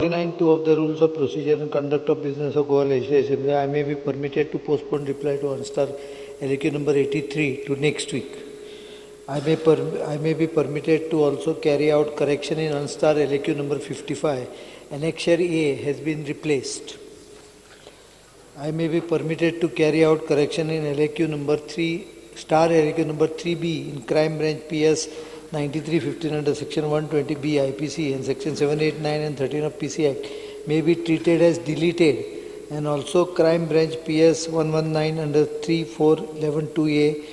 49(2) of the Rules of Procedure and Conduct of Business of Goa Legislative Assembly, I may be permitted to postpone reply to unstar LAQ number 83 to next week. I may be permitted to also carry out correction in unstar LAQ number 55. Annexure A has been replaced. I may be permitted to carry out correction in LAQ number 3, star LAQ number 3B in Crime Branch PS 9315 under section 120B IPC and section 789 and 13 of PC Act may be treated as deleted, and also Crime Branch PS 119 under 3, 4, 11, 2A,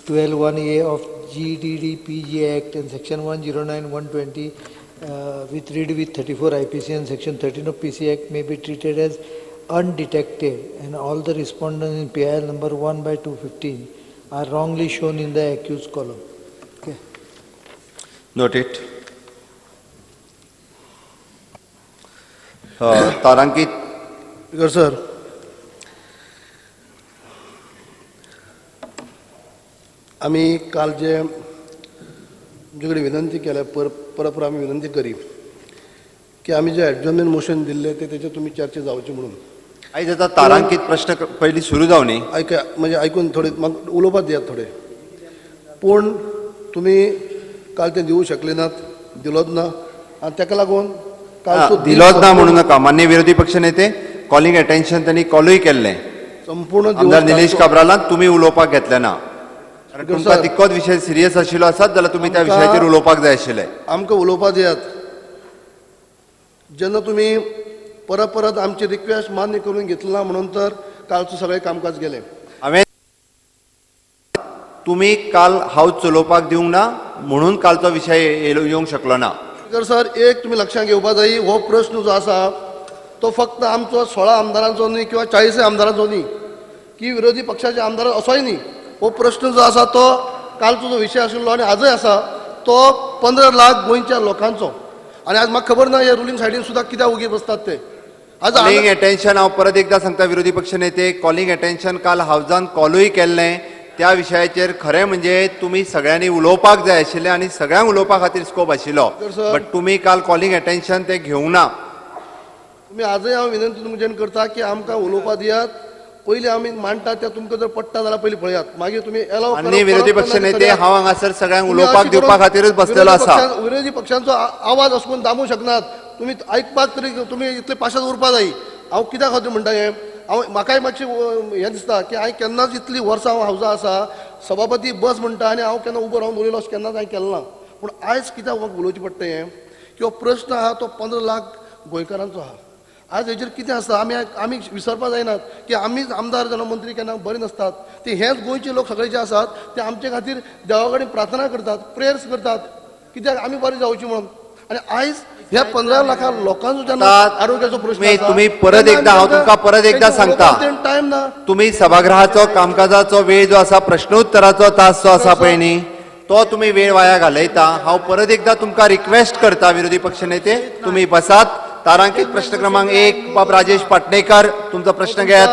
12, 1A of GDDPG Act and section 109, 120 with read with 34 IPC and section 13 of PC Act may be treated as undetected, and all the respondents in PIL number 1/215 are wrongly shown in the accused column. Okay. Note it. Tarankit. Speaker sir, आमी काल जे तुमचे कडेन विनंती केल्या, परत आमी विनंती करी की आमी जे एडजर्नमेंट मोशन दिल्ले ते तेचे तुमी चर्चा जावची म्हणून. आयज आतां तारांकीत प्रश्न पयलीं सुरू जावं न्ही. आयका म्हणजे आयकून थोडे म्हाका उलोवपाक दियात थोडे. पूण तुमी काल ते दिवूं शकले नात, दिलोच ना, आनी ताका लागून काल दिलोच ना म्हणू नाका. मान्य विरोधी पक्ष नेते, कॉलिंग अटेन्शन त्यांनी कॉलूय केल्लें. संपूर्ण आमदार निलेश काब्रालान तुमी उलोवपाक घेतलें ना, कारण तुमकां तितकोच विशय सिरियस आशिल्लो आसात जाल्यार तुमी त्या विशयाचेर उलोवपाक जाय आशिल्लें. आमकां उलोवपाक दियात. जेन्ना तुमी परत परत आमची रिक्वेस्ट मान्य करून घेतली ना म्हणून तर कालचो सगळें कामकाज गेलें. हांवें तुमी काल हावज चलोवपाक दिवंक ना म्हणून कालचो विशय येवंक शकलो ना. स्पीकर सर, एक तुमी लक्षांत घेवपाक जाय, हो प्रश्न जो आसा तो फक्त आमचो 16 आमदारांचो न्ही किंवा 40 आमदारांचो न्ही की विरोधी पक्षाच्या आमदार असोय न्ही. हो प्रश्न जो आसा तो कालचो जो विशय आशिल्लो आनी आजय आसा तो 15 लाख गोंयच्या लोकांचो. आनी आज म्हाका खबर ना हे रुलींग सायडीन सुद्दां कित्याक उगी बसतात ते. कॉलिंग अटेन्शन हांव परत एकदां सांगता विरोधी पक्ष नेते, कॉलिंग अटेन्शन काल हावजान कॉलूय केल्लें त्या विशयाचेर. खरें म्हणजे तुमी सगळ्यांनी उलोवपाक जाय आशिल्लें आनी सगळ्यांक उलोवपा खातीर स्कोप आशिल्लो, बट तुमी काल कॉलिंग अटेन्शन तें घेवंक ना. तुमी आजय हांव विनंती तुमच्यान करता की आमकां उलोवपाक दियात. पयलीं आमी मांडटा त्या तुमकां जर पडटा जाल्यार पयलीं पळयात, मागीर तुमी एलाव. आनी विरोधी पक्ष नेते, हांव हांगासर सगळ्यांक उलोवपाक दिवपा खातीरूच बसलेलो आसा. विरोधी पक्षांचो आवाज अशें दामूंक शकनात तुमी, आयकपाक तरी तुमी इतले पाशांत उरपा जाय. हांव कित्याक खातीर म्हणटा हें, हांव म्हाकाय मातशें हें दिसता की हांवें केन्नाच इतली वर्सां हांव हावजा आसा, सभापती बस म्हणटा आनी हांव केन्ना उबो रावन उलयलो अशें केन्नाच हांवें केलें ना. पूण आयज कित्याक म्हाका उलोवचें पडटा हें की हो प्रश्न आहा तो 15 लाख गोंयकारांचो आहा. आज हेजेर कितें आसा आमी आमी विसरपाक जायनात की आमीच आमदार जावं मंत्री केन्ना बरे नासतात, ते हेच गोंयचे लोक सगळे जे आसात ते आमचे खातीर देवा कडेन प्रार्थना करतात, प्रेयर्स करतात कित्याक आमी बरे जावची म्हणून. आनी आयज ह्या 15 लाखां लोकांचो जेन्ना आरोग्याचो प्रश्न, तुमी परत एकदा हांव तुमकां परत एकदां सांगता, टायम ना. तुमी सभागृहाचो कामकाजाचो वेळ जो आसा, प्रश्नोत्तराचो तास जो आसा पळय न्ही, तो तुमी वेळ वाया घालयता. हांव परत एकदां तुमकां रिक्वेस्ट करता विरोधी पक्ष नेते, तुमी बसात. तारांकित प्रश्न क्रमांक 1, बाब राजेश पाटणेकर, तुमचा प्रश्न घेयात.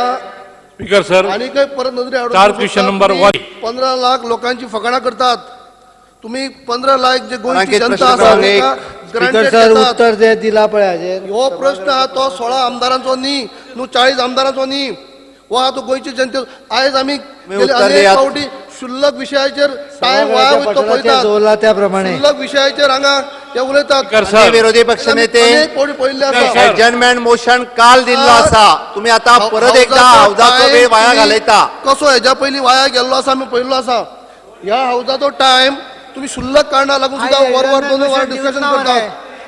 स्पीकर सर, आनी काय परत नजरे हाडून क्वेश्चन नंबर 1. 15 लाख लोकांची फकाणां करतात तुमी. 15 लाख जे गोंयची जनता आसा स्पीकर सर, उत्तर जे दिला पळय हाजेर. हो प्रश्न आहा तो 16 आमदारांचो न्ही, न्हू 40 आमदारांचो न्ही, हो आहा तो गोंयची जनते. आयज आमी अनेक फावटी शुल्लक विशयाचेर टायम वाया वयता पळयतात, त्या प्रमाणे शुल्लक विशयाचेर हांगा ते उलयतात. विरोधी पक्ष नेते, एडजर्नमेंट मोशन काल दिल्लो आसा, तुमी आतां परत एकदां हावजाचो वेळ वाया घालयता. कसो हेज्या पयलीं वाया गेल्लो आसा आमी पळयल्लो आसा. ह्या हावजाचो टायम तुमी शुल्लक कारणां लागून सुद्दां वर वर 2 वर डिस्कशन करतात.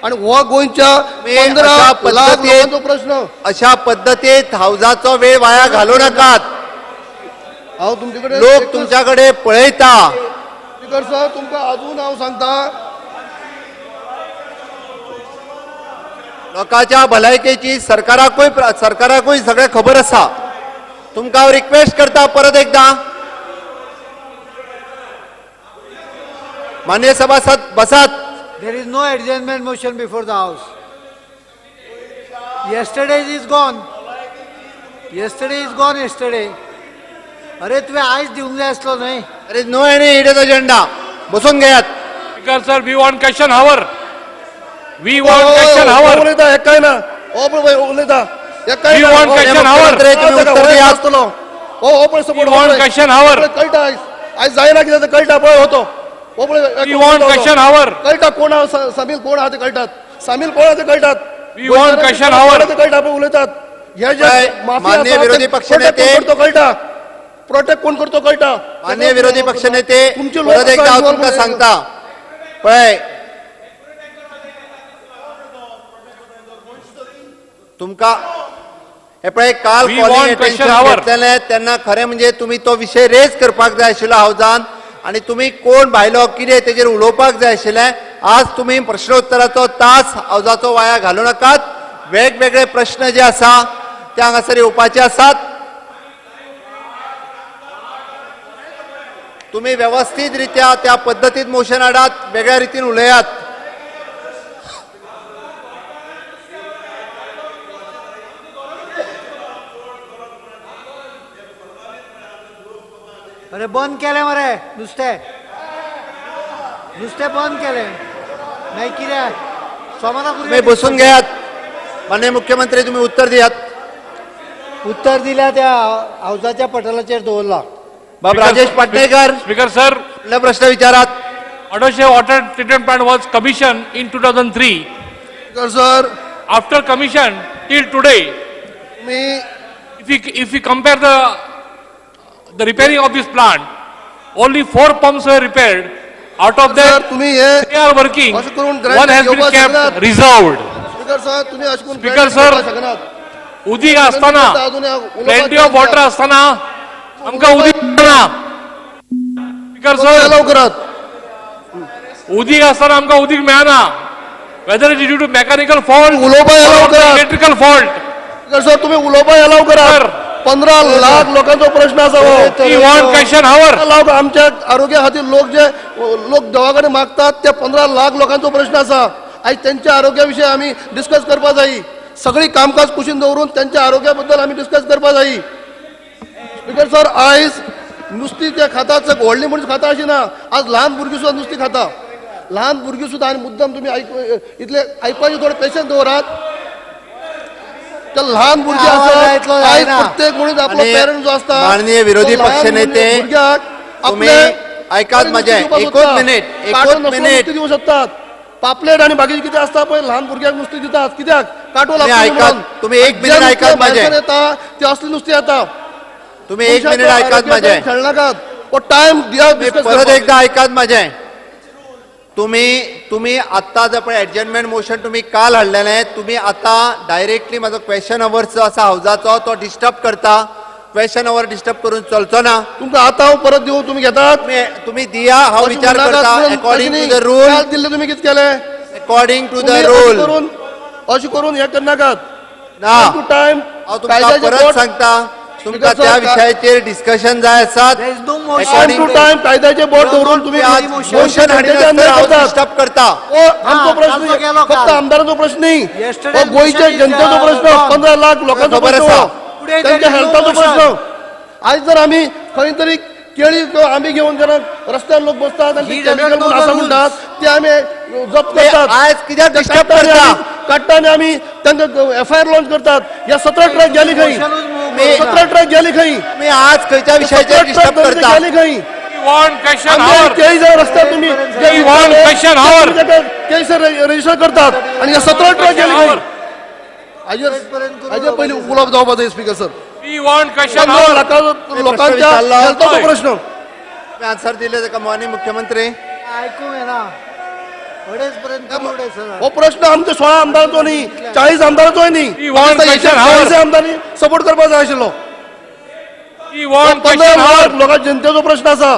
आनी हो गोंयच्या 15 लाख लोकांचो प्रश्न. अशा पद्दतीत हावजाचो वेळ वाया घालू नाकात. हांव तुमचे कडेन, लोक तुमच्या कडेन पळयता. स्पीकर सर, तुमकां अजून हांव सांगता, लोकांच्या भलायकेची सरकाराकूय सगळें खबर आसा. तुमकां हांव रिक्वेस्ट करता परत एकदां, मान्य सभासद बसात. There is no adjournment motion before the house. Yesterday is gone. Yesterday is gone. Yesterday. अरे तुवें आयज दिवंक जाय आसलो न्हय. There is no any hidden agenda. बसून घेयात. Speaker sir, we want question hour. We want question hour. उलयता हें काय ना. हो पळय उलयता. We want question hour. तुम्ही उत्तर दियात. हो हो पळय support. We want question hour. कळटा आयज, आयज जायना कितें तें कळटा. पळय होतो हो पळय. We want question hour. कळटा कोण आहा सामील, कोण आहा ते कळटात. सामील कोण आहा ते कळटात. We want question hour. ते कळटा पळय उलयतात. हे जे पळय, माननीय विरोधी पक्षनेते, तो कळटा प्रोटेक्ट कोण करतो कळटा. माननीय विरोधी पक्षनेते, तुमचे लोक परत एकदा हांव तुमकां सांगता पळय, तुमकां हे पळय काल We calling want attention question hour. घेतलेलें तेन्ना खरें म्हणजे तुमी तो विशय रेज करपाक जाय आशिल्लो हावजान आनी तुमी कोण भायलो कितें तेजेर उलोवपाक जाय आशिल्लें. आज तुमी प्रश्नोत्तराचो तास हावजाचो वाया घालूं नाकात. वेगवेगळे प्रश्न जे आसा ते हांगासर येवपाचे आसात. तुम्ही व्यवस्थित रित्या त्या पद्दतीत मोशन हाडात, वेगळ्या रितीन उलयात. अरे बंद केलें मरे नुस्तें, नुस्तें बंद केलें. मागीर कितें सोमारा? तुम्ही बसून घेयात. माननीय मुख्यमंत्री, तुम्ही उत्तर दियात. उत्तर दिल्या त्या हावजाच्या पटलाचेर दवरला. बाब राजेश पाटणेकर, स्पीकर सर, आपला प्रश्न विचारात. Mandosa water treatment plant was commission in 2003. Speaker sir, After commission till today, तुम्ही if we compare the repairing of this plant, only 4 pumps were repaired. Out of sir that, तुम्ही हे they are working. अशें करून grant One has been घेवपाक kept शकनात. Reserved. Speaker sir, तुम्ही अशें करून स्पीकर grant sir, घेवपाक शकनात. उदीक आसतना, प्लेंटी ऑफ वॉटर आसतना आमकां उदीक मेळना. स्पीकर सर, अलाव करात. उदीक आसतना आमकां उदीक मेळना. Whether it due to mechanical fault, उलोवपाक allow करात. Electrical fault. स्पीकर सर, तुम्ही उलोवपाक अलाव करात. सर. 15 लाख लोकांचो प्रश्न आसा हो. We want question hour. 15 lakh आमच्या आरोग्या खातीर लोक जे लोक दवाखाने मागतात ते 15 लाख लोकांचो प्रश्न आसा. आयज तेंच्या आरोग्या विशयी आमी डिस्कस करपाक जाय. सगळी कामकाज कुशीन दवरून तेंच्या आरोग्या बद्दल आमी डिस्कस करपाक जाय. स्पीकर सर, आयज नुस्ती ते खातात, व्हडली मनीस खाता अशी ना. आज ल्हान भुरगीं सुद्दां नुस्तीं खाता. ल्हान भुरगीं सुद्दां. आनी मुद्दम तुमी आयक इतले आयकपाचे थोडे पेशन्स दवरात. ते ल्हान भुरगीं आवाज आसात इतलो आयज जायना. प्रत्येक मनीस आपलो आनी पेरंट जो आसता माननीय विरोधी तो ल्हान पक्षनेते, भुरग्याक तुम्ही आपले ऐकात नुस्तें माझे, दिवपाक एकूच सोदता. मिनिट, कांटो एकूच नासलो मिनिट. नुस्तें दिवंक शकतात. पापलेट आनी बाकीचे कितें आसता पळय, ल्हान भुरग्याक नुस्तें दितात कित्याक? कांटो तुम्ही लागता ऐकात, म्हणून. तुम्ही एक जे मिनिट नुस्तें ऐकात माझे. भायरसून येता ते असलें नुस्तें येता. तुम्ही एक मिनिट ऐकात माझे. खेळनाकात. हो टायम दिया तुम्ही डिस्कस परत करपाक. एकदा ऐकात माझे. तुम्ही तुम्ही आत्ता जर पळय एडजर्नमेंट मोशन तुम्ही काल हाडलेलें, तुम्ही आतां डायरेक्टली म्हाजो क्वेश्चन अवर्स जो आसा हावजाचो तो डिस्टर्ब करता. क्वेश्चन our disturb करून चलचो ना. तुमकां आतां हांव परत दिवं, तुमी घेतात? तुम्ही तुम्ही दिया, हांव अशें विचार म्हणनाकात करता म्हणून अकॉर्डिंग तशें टू the न्ही. रूल. काल दिल्लें तुमी कितें केलें? अकॉर्डिंग टू the तुमी अशें रूल. करून अशें करून हें करनाकात. ना, टायम टू टायम हांव तुमकां परत सांगता, तुमकां त्या विशयाचेर डिस्कशन जाय आसात. There is no motion. Time to time कायद्याचे बोट दवरून तुम्ही आज मोशन हाडिनासतना हांव डिस्टर्ब करता. हो आमचो हा, प्रश्न कालचो गेलो फक्त काल. आमदारांचो प्रश्न न्ही, Yesterday हो गोंयच्या motion is, जनतेचो प्रश्न. gone. 15 lakh लोकांचो खबर प्रश्न आसा. हो. Today there त्यांच्या is no हेल्थाचो motion. प्रश्न. आयज जर आमी खंय तरी केळी किंवा आंबे घेवन जेन्ना रस्त्यार लोक बसतात आनी He ते doesn't chemical know म्हणून the आसा rules. म्हणटात ते आमी जप्त ते करतात. आयज कित्याक ते डिस्टर्ब काडटा आनी करता? काडटा आनी आमी तांकां एफ I R launch करतात. ह्या 17 ट्रक गेली खंय? Motion was moved. 17 truck गेली खंय? तुम्ही आज खंयच्या विशयाचेर डिस्टर्ब करता? गेली खंय? We want question आमच्या hour. केळी जर रस्त्यार तुम्ही जे We want question hour. केळी रजिस्टर करतात आणि या 17 ट्रक गेली खंय? Hour. आयजेर पयलीं उलोवप जावपाक जाय speaker sir. We want question 15 hour. लाखां लोकांच्या विचारला. हेल्थाचो प्रश्न. आन्सर दिले ताका माननीय मुख्यमंत्री. आयकूंक येना. अडेच पर्यंत करून उडय सर. हो प्रश्न आमच्या 16 आमदारांचो न्ही, 40 आमदारांचोय न्ही. We want question hour. 40 आमदारांनी सपोर्ट करपाक जाय आशिल्लो. We want 15 question hour. Lakh लोकां जनतेचो प्रश्न आसा.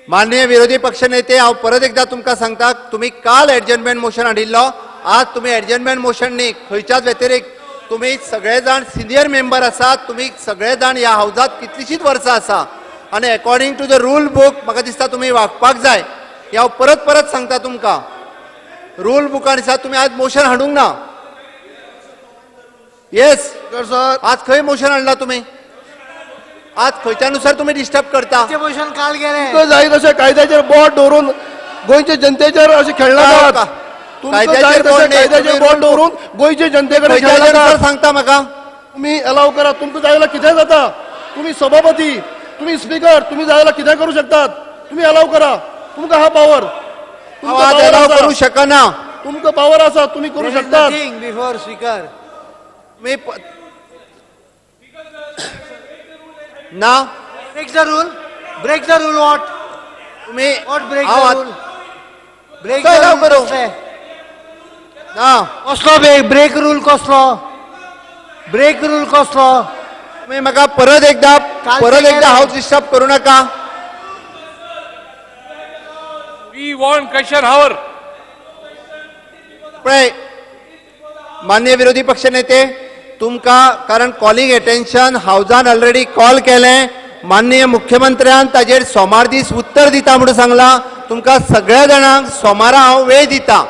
माननीय विरोधी पक्षनेते, हांव परत एकदा तुमकां सांगता, तुमी काल एडजर्नमेंट मोशन हाडिल्लो. आज तुमी एडजर्नमेंट मोशन न्ही, खंयच्याच व्यतिरिक्त तुमी सगळे जाण सिनियर मेंबर आसात. तुमी सगळे जाण ह्या हावजात कितलींशींच वर्सां आसा आनी according to the rule book म्हाका दिसता तुमी वागपाक जाय. हें हांव परत परत सांगता तुमकां, रूल बुका दिसा तुमी आज मोशन हाडूंक ना. येस स्पीकर सर, आज खंय मोशन हाडला तुमी? आज खंयच्या नुसार तुमी डिस्टर्ब करता? ते मोशन काल गेलें. तुमकां जाय तशें कायद्याचेर बोट दवरून गोंयच्या जनतेचेर अशें खेळनाकात. तुमकां जाय कायद्याचेर तशें बोट न्ही, कायद्याचेर तुम्ही बोट दवरून गोंयचे जनते कडेन खंयच्या खेळनाकात. नुसार सांगता म्हाका. तुम्ही अलाव करा. तुमकां जाय जाल्यार कितें जाता. तुम्ही सभापती, तुम्ही स्पीकर, तुम्ही जाय जाल्यार कितें करू शकतात. तुम्ही अलाव करा. तुमकां हा पावर. हांव आज अलाव करू शकना. तुमकां पावर आसा, तुम्ही करू शकतात. Before speaker. तुम्ही ना. Break the rule. Break the rule what? तुम्ही what break हांव the आत- रूल? ब्रेक कसो allow करूं? ना. कसलो ब्रेक रूल कसलो? ब्रेक रूल कसलो? तुम्ही म्हाका परत एकदा कालचे परत एकदा केले. हाऊस डिस्टर्ब करू नका. We want question hour. पळय मान्य विरोधी पक्षनेते, तुमकां कारण कॉलिंग एटेन्शन हावजान ऑलरेडी कॉल केलें. माननीय मुख्यमंत्र्यान ताजेर सोमार दीस उत्तर दिता म्हणून सांगलां. तुमकां सगळ्या जाणांक सोमारा हांव वेळ दिता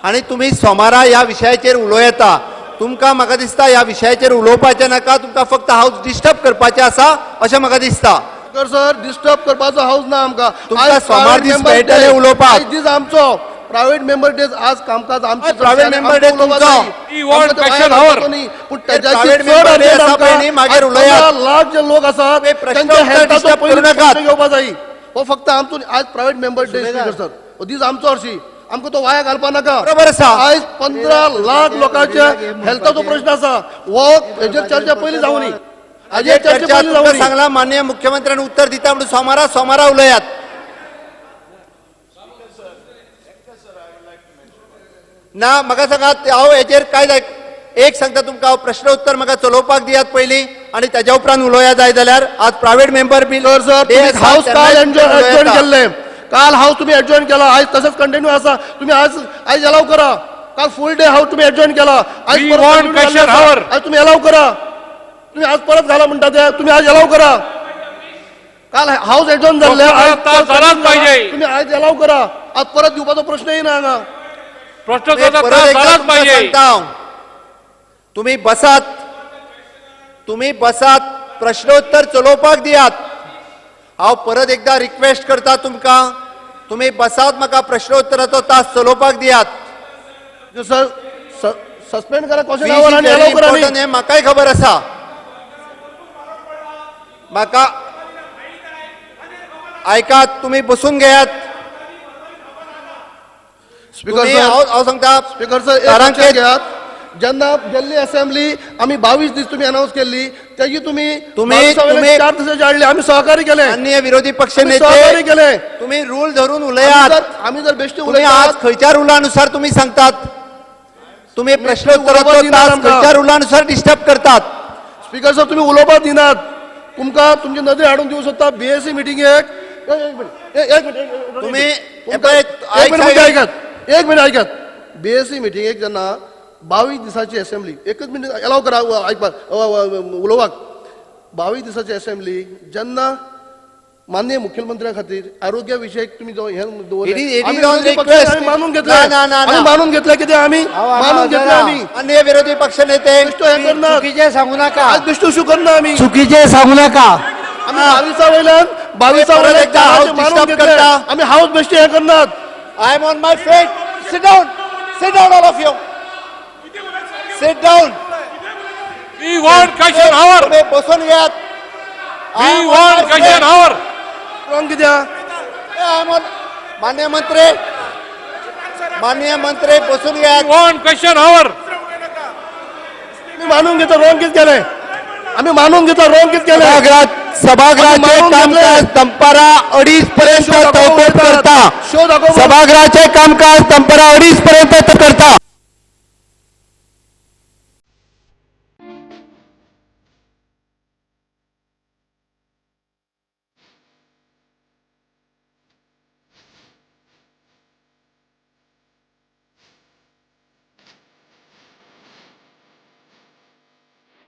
आनी तुमी सोमारा ह्या विशयाचेर उलोवं येता. तुमकां म्हाका दिसता ह्या विशयाचेर उलोवपाचें नाका, तुमकां फक्त हावज डिस्टर्ब करपाचें आसा अशें म्हाका दिसता. स्पीकर सर, डिस्टर्ब करपाचो हाऊस ना आमकां. तुमकां आयज सोमार private दीस member मेळटले day. उलोवपाक. आयज दीस आमचो प्रायव्हेट मेंबर डेज. आज कामकाज आमचें. हय, private member day तुमचो. We want question hour. पूण ते private member day आसा पळय न्ही, मागीर उलयात. लाख जे लोक आसात तुम्ही प्रश्न त्यांच्या उत्तर हेल्थाचो disturb पयलीं करू नाकात. प्रश्न घेवपा जाय. हो फक्त आमचो आज private member day speaker sir. हो दीस आमचो हरशी आमकां तो वाया घालपा नाका. बरोबर आसा. आयज 15 लाख लोकांच्या हेल्थाचो प्रश्न आसा. हो हेजेर चर्चा पयलीं जावनी. हाजेर हाजेर चर्चा चर्चा पयलीं तुमकां जावनी. सांगला माननीय मुख्यमंत्र्यान उत्तर दिता म्हणून सोमारा सोमारा उलयात. ना, म्हाका सांगात हांव हेजेर काय जाय एक सांगता तुमकां. हांव प्रश्न उत्तर म्हाका चलोवपाक दियात पयलीं आनी ताज्या उपरांत उलोवया जाय जाल्यार. आज private member bill sir sir, day तुम्ही आसा, हाऊस तेन्नाय काल तुमकां उलोवं एडजॉर्न येता. केल्ले. काल हाऊस तुम्ही एडजॉर्न केला. आयज तसंच कंटिन्यू आसा. तुम्ही आज आयज अलाव करा. काल फुल डे हाऊस तुम्ही एडजॉर्न केला. आयज We परत want continue question जाल्लें आसा. hour. आयज तुम्ही अलाव करा. तुम्ही आज परत घाला म्हणटा ते. तुम्ही आज अलाव करा. काल हाऊस एडजॉर्न जाल्ले. प्रश्नोत्तर आयज तास परत जालाच continue पाहिजे. जाला. तुम्ही आज अलाव करा. आज परत दिवपाचो प्रश्न येना हांगा. प्रश्नोत्तराचा परत तास एकदा झालाच तुमकां पाहिजे. सांगता हांव. तुम्ही बसात, तुम्ही बसात, प्रश्नोत्तर चलोवपाक दियात. हांव परत एकदा रिक्वेस्ट करता तुमकां, तुम्ही बसात, म्हाका प्रश्नोत्तराचो तास चलोवपाक दियात. सर, सस्पेंड करा क्वेश्चन वीज our is आनी व्हेरी अलाव करा न्ही. इम्पॉर्टंट हें म्हाकाय खबर आसा. म्हाका आयकात, तुम्ही बसून घेयात. स्पीकर तुम्ही सर, हांव हांव सांगता स्पीकर सर, एक कारण लक्षात की- घेयात. जेन्ना गेल्ली असेंब्ली आमी 22 दीस तुमी अनावन्स केल्ली तेजी तुमी तुम्ही- 4 दिसाचे हाडली. आमी सहकार्य केले. माननीय विरोधी पक्ष आमी सहकार्य नेते, केले. तुम्ही रूल धरून आमी उलयात. जर बेश्टे तुम्ही आज उलयतात खंयच्या रुलानुसार तुम्ही सांगतात? तुम्ही प्रश्नोत्तराचो उलोवपाक दिनात तास आमकां. खंयच्या रुलानुसार डिस्टर्ब करतात? स्पीकर सर, तुमी उलोवपाक दिनात. तुमकां तुमची नदरे हाडून दिवं सोदता बीएससी मिटिंगेक. एक मिनिट, एक मिनिट, एक तुम्ही- मिनिट. हे पळय, एक मिनिट ऐक- म्हणजे ऐकात, एक मिनिट ऐकात. बीएससी मिटिंगेक जेन्ना 22 दिसाची असेंब्ली, एकच मिनिट एलाव करा आयकपाक उलोवपाक. 22 दिसाची असेंब्ली जेन्ना माननीय मुख्यमंत्र्या खातीर आरोग्य विशयक तुमी जो हें दवरलें, It is आमी on विरोधी पक्षान request. आमी मानून घेतलें. ना, ना, ना, आमी ना. मानून घेतलें कितें आमी मानून घेतलें आमी. माननीय विरोधी पक्ष नेते, बेश्टो हें करनात. चुकीचे सांगू नका. आज बेश्टो शू करना आमी. चुकीचे सांगू नका. आमी 22 वयल्यान 22 परत वयल्यान एकदा हाऊस मानून disturb घेतलें. करता. आमी हाऊस बेश्टे हें करनात. I am on my feet. Sit down, sit down, all of you sit down. We want question hour. तुम्ही बसून घेयात. We want question hour. Wrong कित्याक? मान्य मंत्री, माननीय मंत्री, बसून घेयात. We want question hour. आमी मानून घेतलं रॉंग कितें केलें. आमी मानून घेतलं रॉंग कितें केलें. सभागृहात सभागृहाचे आम्ही मानून कामकाज घेतलंय. दंपारा 2:30 पर्यंत शो दाखोवंक तहकूब वयतात. करता. शो दाखोवंक सभागृहाचे कामकाज दंपारा 2:30 पर्यंत करता.